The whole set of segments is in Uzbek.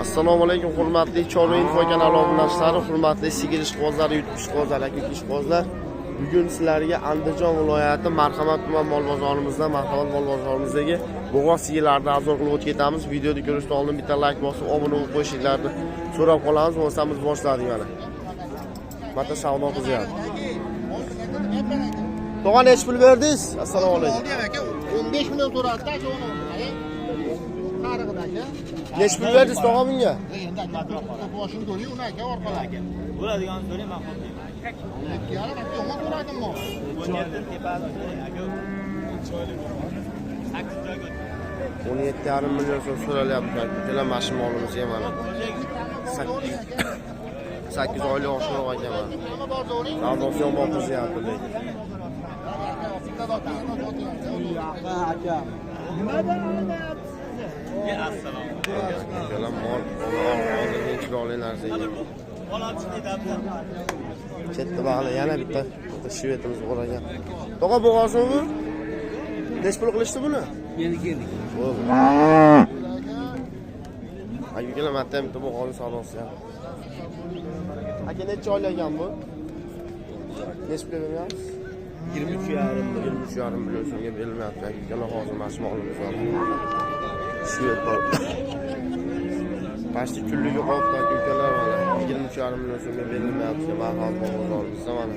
Assalomu alaykum hurmatli Chorva Info kanali obunachilari, hurmatli sigir ishqibozlari, YouTube ishqibozlari, aka ishqibozlar. Bugun sizlarga Andijon viloyati Marhamat tuman mol bozorimizda, Marhamat mol bozorimizdagi bo'g'oz sigirlarni obzor qilib o'tib ketamiz. Videoni ko'rishdan oldin bitta like bosib, obuna bo'lib qo'yishingizni so'rab qolamiz. Bo'lmasa biz boshladik mana. Mata savdo qizyapti. Tog'a, nechi pul berdingiz? Assalomu alaykum. Aka, 15 million so'radi aka uni. Qarig'ida aka. Nechi pul berdingiz tog'a bunga? Endi aka, boshini ko'ring uni aka, orqalari. Bo'ladigan so'rang, man xo'p deyman. 7,5 aka, yomon so'radimmi? 17 tepasi so'rang, aka. 8 joyga o'tdi. 17,5 million so'm so'ralyapti. Ukalar, mana shu molimizga mana. 8 oylik oshiqroq ekan mana. Nima bor so'ring? Savdosi yomon qizyapti lekin. Aka. Assalomu Ukalar, mol hozirgi chiroyli narsa ekan. Chetda bag'li yana bitta shvetimiz bor ekan. Tog'a, bo'g'ozmi bu? Nechi pul qilishdi buni? Endi keldik. Bo'ldi. Aka, ukalar, mana ham bitta bo'g'ozni savdosi ham. Aka, necha oylik ekan bu? Nechi pul beramiz? 23,5. 23,5 million so'mga berilmayapti. Aka, ukalar, hozir mana shu molimiz bor. Shvet bor. Почти kunligi qolibdi, aka, ukalar, mana 23,5 million so'mga berilmayapti. Marhamat bozorimizda mana.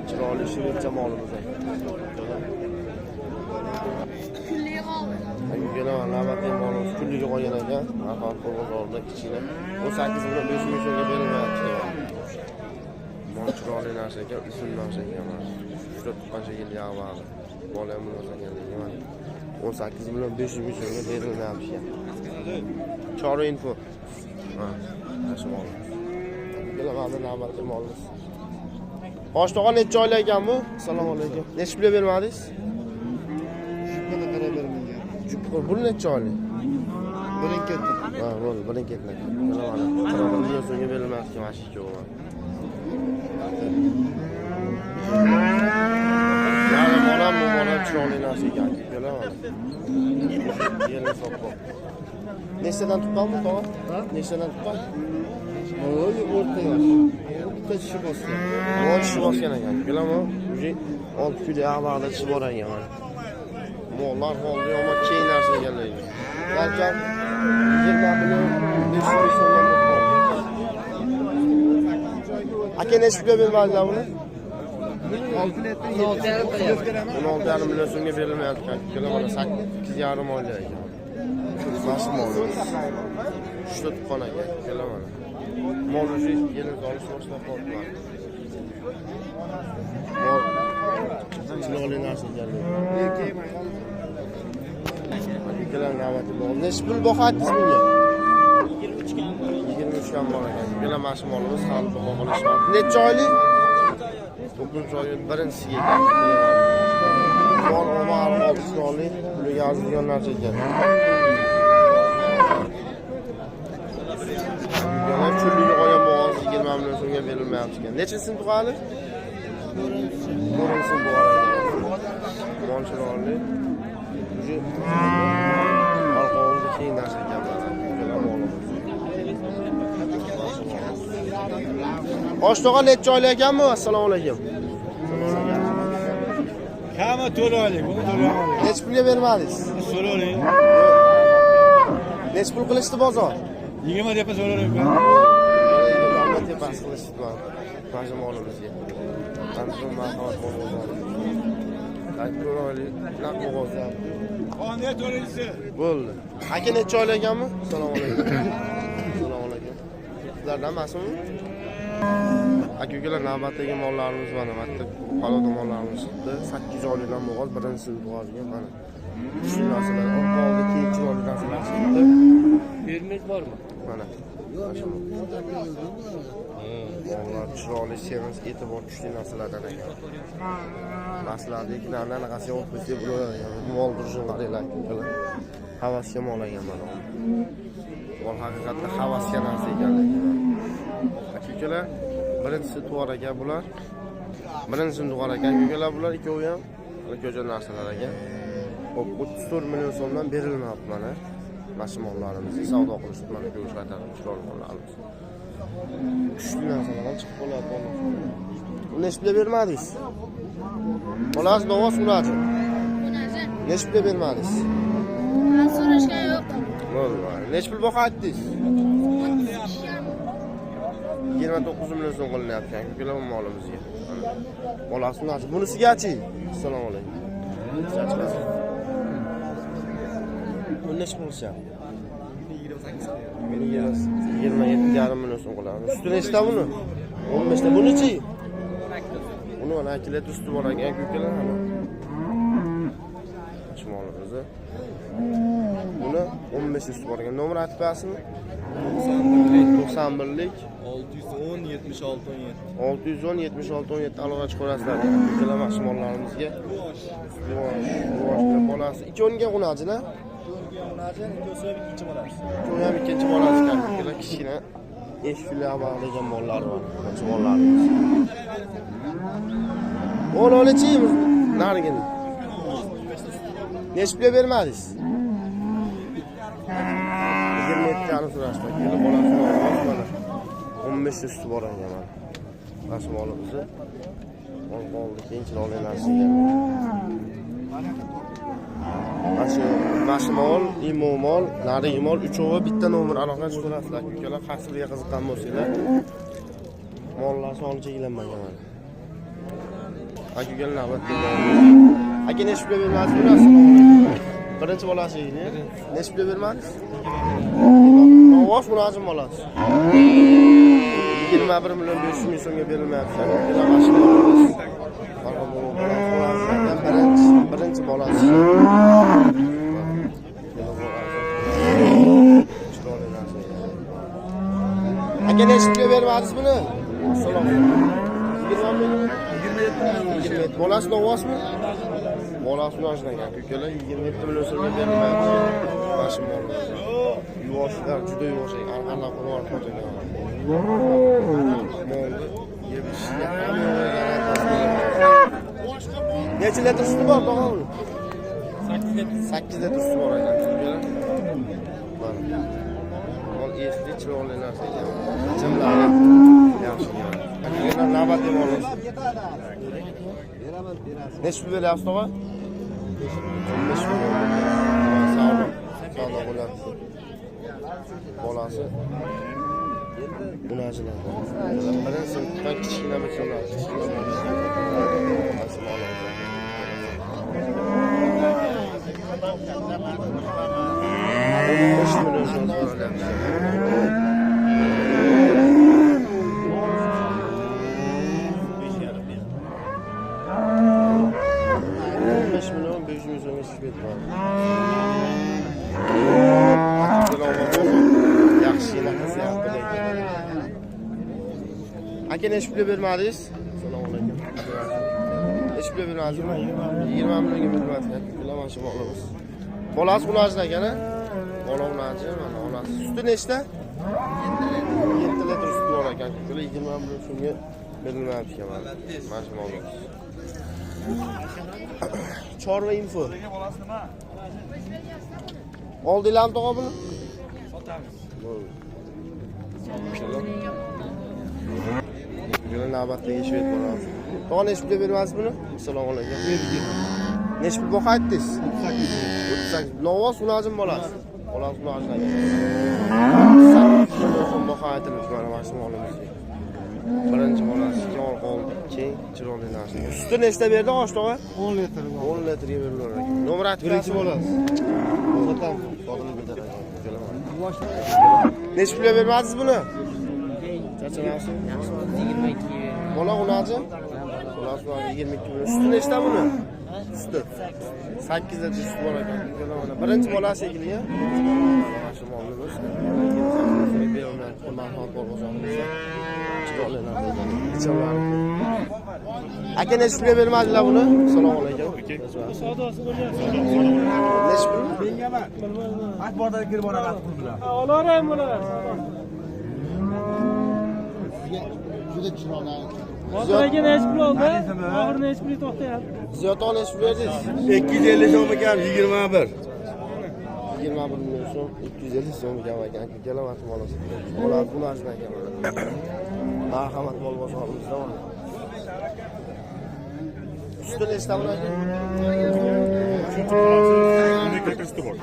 Chiroyli shvetcha molimiz aka. Ukalar. Aka, ukalar, mana navbatdagi molimiz kunligi qolgan ekan. Marhamat bozorida kichkina 18 million 5 ming so'mga berilmayapti. Mol chiroyli narsa ekan, uzun narsa ekan mana. Uchta tuqqan shekilli yog'i. Bola ham bo'lmasa ekan lekin mana 18 million 500 ming so'mga berilmayapti ekan. Chorva Info. Ha, shu mol. Ukalar, mana navbatdagi molimiz. Xo'sh, tog'a, necha oylik ekan bu? Assalomu alaykum. Necha pulga bermadingiz? Jupini qarab bermagan. Bu necha oylik? Birin ketdi. Ha, bo'ldi, birin ketdi. Ukalar, mana 40 million so'mga berilmayapti mana shu ikkovi mana. Yarim bolam, bu bolam chiroyli narsa ekan, ukalar mana. Yerim sopqon. Nechtadan tuqqan bu, tog'a? Nechtadan tuqqan? Oy, o'rta yosh. Bitta tishi bosgan. Mol tishi bosgan ekan. Ukalar, bu уже 6 kunlik avvalda tishi bor ekan mana. Mollar holda yomon keng narsa ekan lekin. Balkim 20 million 500 ming so'mdan bo'lib qoldi. Aka, necha pulga bermadinglar buni? 16,5 million so'mga berilmayapti. Ukalar, mana 8,5 oylik ekan. Mana shu mol. Uchta tuqqan ekan, ukalar, mana. Mol уже yelim olish boshlab qoldi. Mol chiroyli narsa ekan lekin. Ukalar, navbati bor. Necha pul baho aytdingiz bunga? 23 kam bor. 23 kam bor ekan. Ukalar, mana shu molimiz hali baho qilishmabdi. Necha oylik? 9 oylik birinchisiga ekan. Mol omar mol chiroyli, puliga arziydigan narsa ekan. Yana chulligi qolgan bo'g'oz 20 million so'mga berilmayapti ekan. Nechisini tug'ali? To'rtinchisi tug'ar ekan. Mol chiroyli. Уже orqamizda keng narsa ekan mana. Ukalar, molimiz. Xo'sh, tog'a, necha oylik ekanmi? Assalomu alaykum. Kami to'laylik, buni to'laylik. Necha pulga bermadingiz? So'raylik. Necha pul qilishdi bozor? 20 tepa so'raylik. 20 tepasi qilishdi mana shu molimizga. Andijon marhamat mol bozori. To'rt oylik naq bo'g'ozyapti. Qanday to'laysiz? Bo'ldi. Aka, necha oylik ekanmi? Assalomu alaykum. Assalomu alaykum. Sizlardan emasmi? Aka, ukalar, navbatdagi mollarimiz mana bu yerda paloda mollarimiz chiqdi. 8 oylikdan bo'g'oz, birinchisi bo'g'ozga mana. Shu narsalar orqa oldi keyin chiroyli narsalar chiqdi. Bermiz bormi? Mana. Mana shu mollar chiroyli, semiz, eti bor, kuchli narsalardan ekan. Narsalarni ikkilarni anaqasiga olib qo'ysak bo'ladi. Mol turishini qaranglar, ukalar. Havasga mol ekan mana. Mol haqiqatda havasga narsa ekan lekin. Aka, ukalar, birinchisi tug'ar ekan bular. Birinchisini tug'ar ekan ukalar, bular ikkovi ham ko'cha narsalar ekan. Xo'p, 34 million so'mdan berilmayapti mana. Mana shu mollarimizni savdo qilishib, mana ko'rish qaytarib chiroyli mollarimiz. Kuchli narsalar ham chiqib qoladi. Uni necha pulga bermadingiz? Bolasi novvos unachi. Necha pulga bermadingiz? So'rashgan yo'q. Bo'ldi. Necha pul baho aytdingiz? 29 million so'm qilinyapti ekan ukalar bu molimizga. Bolasi unachi. Bunisigachi? Assalomu alaykum. Buni necha pul qilishyapti? 27,5 million so'm qiladi. Suti nechta buni? 15 ta. Bunichi? Uni mana 2 litr suti bor ekan ukalar mana. Shu molimizni. Buni 15 ta suti bor ekan. Nomer aytib berasizmi? 91lik 610 76 17. 610 76 17 aloqa chiqarasizlar. Ukalar mana shu mollarimizga. Yuvosh, yuvosh bolasi. Ikkoviga unachilar. Ikkovi ham ikkinchi bolasi ekan. Ukalar kichkina eshiklar degan mollar bor. Shu mollarimiz. O'lolichimiz narigini. Necha pulga bermadingiz? 27,5 so'rashdi. Kelib bolasi mana 15 ta suti bor ekan mana. Mana shu molimizni. Mol qoldi, keyin chiroyli narsa ekan. Mana shu mol, imo mol, narigi mol uchovi bitta nomer aloqa chiqarasizlar. Ukalar qaysi biriga qiziqqan bo'lsanglar, mollar soni cheklanmagan mana. Aka ukalar navbatda. Aka necha pulga bermadingiz buni? Assalomu alaykum. Birinchi bolasi edi. Necha pulga bermadingiz? Novvos mulozim bolasi. 21 million 500 ming so'mga berilmayapti. Birinchi bolasi. Aka necha pulga bermadingiz buni? Assalomu alaykum. 20 million. 27 bolasi novvosmi? Bolasi unachidan ekan. Ukalar 27 million so'mga berilmayapti. Mana shu mol. Yuvoshlar juda yuvosh ekan. Arqonlar qurib qo'ygan. Molni yeb ichishga ham necha litr suti bor tog'a uni? 8 litr. 8 litr suti bor ekan. Mana. Mol esli chiroyli narsa ekan. Jimlari yaxshi ekan. Akalar navbat deb olamiz. Necha pul beryapsiz tog'a? 15 million. Savdo. Savdo bo'lyapti. Bolasi unachilar. Birinchi sinfdan kichkina bir kichkina. 15 million so'm so'ralyapti. 15 million 500 ming so'mga chiqib ketdi. Yaxshigina qizyapti lekin. Aka necha pulga bermadingiz? Assalomu alaykum. Necha pulga bermadingiz? 20 millionga bermadik. Ular mana shu molimiz. Bolasi unachidan ekan, a? Bola unachi, mana onasi. Suti nechta? 7 litr suti bor ekan. Ular 20 million so'mga berilmayapti ekan mana. Mana shu molimiz. Chorva info. Oldinglarmi tog'a buni? Sotamiz. Bo'ldi. Bugun navbatdagi shved bolasi. Tog'a necha pulga bermadingiz buni? Assalomu alaykum. Necha pul baho aytdingiz? 38. Novvos unajim bolasi. Bolasi unajim ekan. 38 million so'm baho aytilmiş mana shu molimizga. Birinchi bolasi jol qoldi, keyin chiroyli narsa. Suti nechta berdi osh tog'a? 10 litr. 10 litrga berilar ekan. Nomer aytib Birinchi bolasi. Sotamiz. Sotilib ketar ekan. Necha pulga bermadingiz buni? Chachanasi? 22. Bola unachi? Bolasi unachi 22 million. Suti nechta buni? Suti. 8 litr sut bor ekan. Birinchi bola shekilli. Mana shu molimiz. Aka necha pulga bermadilar buni? Assalomu alaykum. Savdosi bo'lyapti. Necha pul? At bozorga kirib boraman pul bilan. Olaveray bular. Sizga juda chiroyli. Botir aka necha pul oldi? Oxiri necha pul to'xtayapti? Ziyod aka necha pul berdingiz? 250 so'm ekan, 21. 21 million so'm. so'm, 250 so'm kam ekan. Kelamat molimiz. Bola xunajdan ekan. Marhamat mol bozorimizda mana. Suti nechta bo'ladi? Uchinchi bor.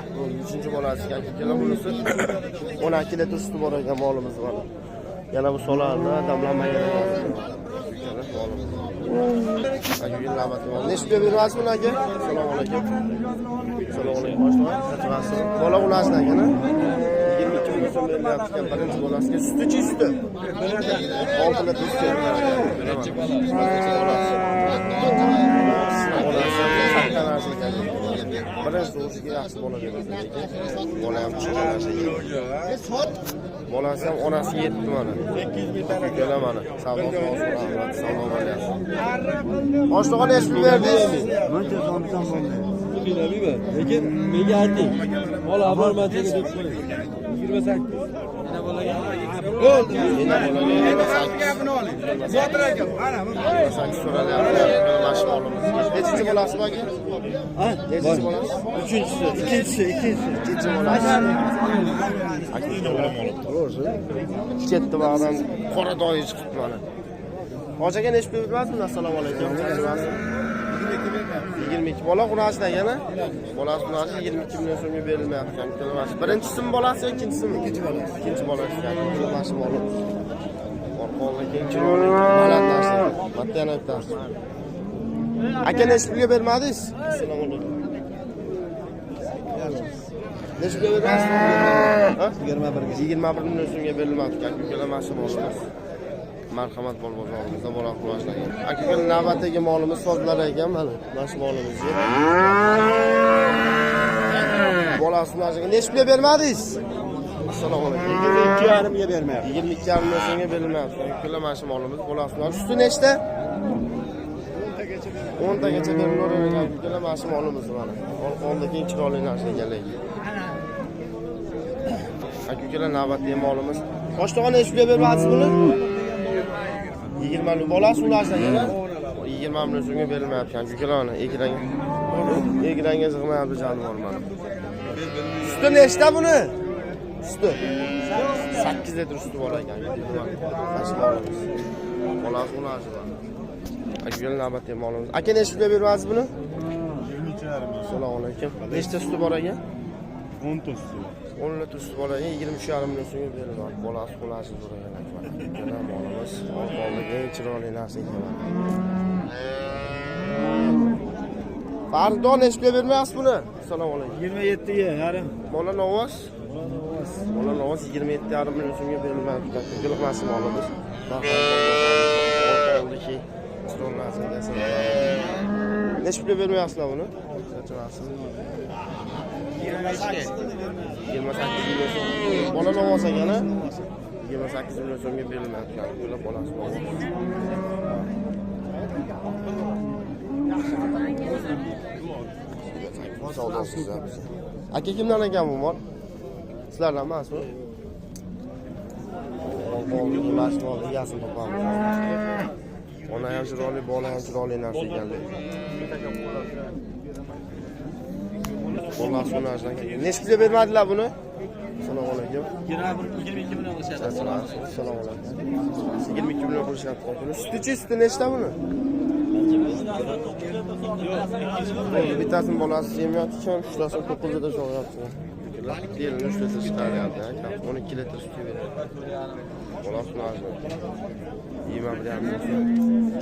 Uchinchi bolasi ekan. Ikkala bunisi 12 litr suti bor ekan molimiz mana. Yana bu solarni damlanmagan ekan. Ikkala molimiz. Aka, nechta pulga berasiz buni aka? Assalomu alaykum. Assalomu alaykum. Bola ulasini ekan, 22 ming so'm berilyapti ekan birinchi bolasiga. Sutichi suti. 6 litr sut Birinchi bolasi. Katta narsa ekan. Birinchi tug'ishiga yaxshi bola beradi lekin bola ham chiroyli narsa ekan. Bolasi ham onasiga yetdi mana. Ikkala mana. Savdosi oson, rahmat, savdo bo'lyapti. Boshlig'i necha pul berdingiz? Buncha somsam bo'lmaydi. Bilmayman, lekin menga ayting. Mol abormanchiga deb qo'ying. 28. Yana bolaga. Bo'ldi. Yana bolaga Gapini oling. Botir aka, mana bu. 28 so'ralyapti. Mana shu molimiz. Nechinchi bolasi bu aka? Ha? Nechinchi bolasi? Uchinchisi, ikkinchisi, ikkinchisi. Ikkinchi bolasi. Chetda bag'dan qora doyi chiqibdi mana. Hoji aka necha pul bermadingiz? Assalomu alaykum. 22 bola xunasidan yana. Bolasi xunasi 22 million so'mga berilmayapti. Birinchisimi bolasi yo ikkinchisimi? Ikkinchi bolasi. Ikkinchi bolasi. Mana shu molimiz. Orqonga keyin chiroyli baland narsa. Bitta yana bittasi. Aka necha pulga bermadingiz? Assalomu alaykum. Necha pulga bermadingiz? Ha? 21 ga. 21 million so'mga berilmadi. Aka ukalar mana shu molimiz. Marhamat mol bozorimizda bola quvonchlar. Aka ukalar navbatdagi molimiz sozlar ekan mana. Mana shu molimizga. Bolasi narsaga necha pulga bermadingiz? Assalomu alaykum. 22,5 ga bermayapti. 22,5 million so'mga berilmayapti. Aka ukalar mana shu molimiz bolasi. Suti nechta? 10 tagacha berilaveradi ekan. Aka ukalar mana shu molimiz mana. Qo'ldagi eng chiroyli narsa ekanligi. Aka ukalar navbatdagi molimiz. Qo'shtog'a necha pulga bermadingiz buni? 20 million bolasi ulardan yana 20 million so'mga berilmayapti. Aka ukalar mana ekranga. Ekranga sig'mayapti jonivor mana. Suti nechta buni? Suti 8 litr suti bor ekan. Mana shu molimiz. Bolasi ularsi bor. Aka ukalar navbatdagi molimiz. Aka necha pulga bermadingiz buni? 23,5. Assalomu alaykum. Nechta suti bor ekan? 10 ta suti. 10 litr suti bor ekan, 23,5 million so'mga beriladi. Bolasi xulasi zo'r ekan. Ikkala molimiz oldidagi eng chiroyli narsa ekan. Fardo necha pulga bermayapsiz buni? Assalomu alaykum. 27 ga yarim. Bola novoz? Bola novoz 27,5 million so'mga berilmayapti. Qilmasi molimiz. Oldiki chiroyli narsa ekan. Necha pulga bermayapsizlar buni? 28 million so'm. Bola novoz ekan, a? 28 million so'mga berilmayapti. Bular bolasi bor. Savdosiz. Aka kimdan ekan bu mol? Sizlardan emasmi? Mol egasini topamiz. Ona ham chiroyli, bola ham chiroyli narsa ekanlik. Bolasi narsadan kelgan. Necha pulga bermadilar buni? Assalomu alaykum. 22 million qilishadi. Assalomu alaykum. 22 million qilishyapti. Buni sutichi suti nechta buni? Bittasini bolasi yemayapti, ekan, uchtasini 9 litr sog'yapti. Kelin 3 litr chiqaryapti, aka. 12 litr sut beradi. Bolasi narsa. 21,5 million.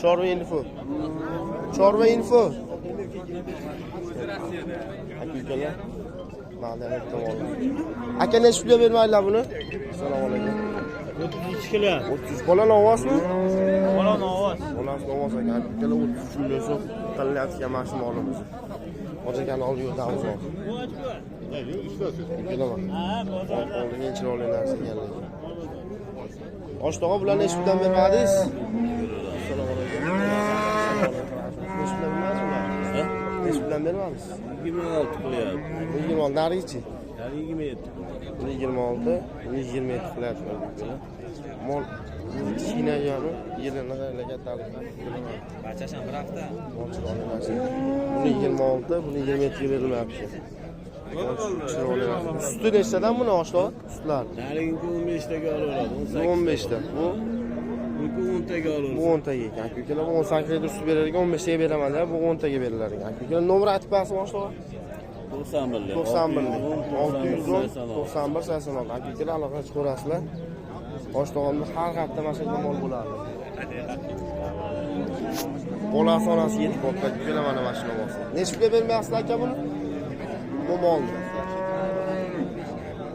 Chorva info. Chorva info. Aka ukalar. Ma'lumot to'g'ri. Aka necha pulga bermaydilar buni? Assalomu alaykum. 32 kilo. 30 bola novvosmi? Bola novoz. Bolasi novvos ekan. Aka ukalar 33 million so'm qilyapti mana shu molimiz. Hoji akani oldiga o'tamiz hozir. Ukalar mana. Oldingi eng chiroyli narsa ekanligi. Osh tog'a bularni necha puldan bermadingiz? Assalomu alaykum. Necha puldan bermadingiz ularni? Necha puldan bermadingiz? 26 qilyapti. 26 narigichi? 27. Buni 26, buni 27 qilyapti. Mol kichkina yoni, yerini qaranglar kattalik. Barchasi bir hafta. Mol chiroyli narsa. Buni 26, buni 27 ga berilmayapti. Chiroyli. Suti nechtadan buni, oshliq? Sutlar. Nariginki 15 taga olaveradi, 18. 15 ta. Bu Buniki 10 taga bu olaveradi. 10 taga ekan. Aka ukalar, bu 18 litr sut berar ekan, 15 taga beraman deyapti, bu 10 taga berilar ekan. Aka ukalar, nomer aytib bersin, oshliq. 91. 91 610 91 86. Aka ukalar, aloqa chiqarasizlar. Oshlig'imda har hafta mana shu yerda mol bo'ladi. Bolasi, onasi yetib qoldi. Aka ukalar, mana shuni olsin. Necha pulga bermayapsizlar, aka, buni? Bu molni.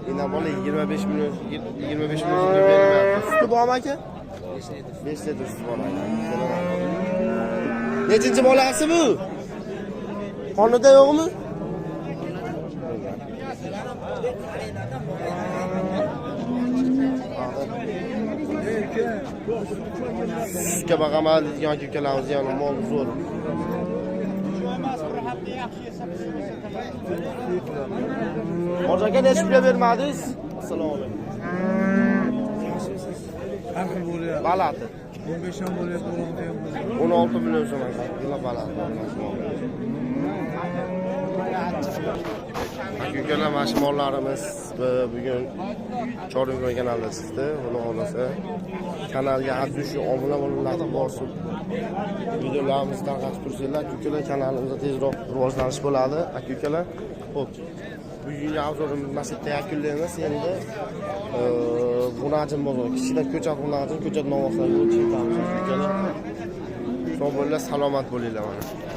Endi bola 25 million, 25 million so'mga berilmayapti. Suti bormi, aka? 5 litr suti bor, aka. Nechinchi bolasi bu? Qonida yo'qmi? Sutga boqaman deydigan aka ukalarimiz yana mol zo'r. Hoji aka, necha pulga bermadingiz? Assalomu alaykum. Har xil bo'lyapti. Balati. 15 ham bo'lyapti, 16 ham bo'lyapti. 16 million so'm aka. Yila balati. Aka ukalar, mana shu mollarimiz bugun Chorig'oy kanalida chiqdi. Xudo xohlasa, kanalga addushi obuna bo'lib, bosib, videolarimizni tarqatib tursanglar, aka ukalar, kanalimizda tezroq rivojlanish bo'ladi. Aka ukalar, xo'p. Bugungi obzorimiz mana shu yerda yakunlaymiz. Endi G'unajin bozori, kichkina ko'chat G'unajin, ko'chat novvoslariga o'tib ketamiz, aka ukalar. Sog' bo'linglar, salomat bo'linglar mana.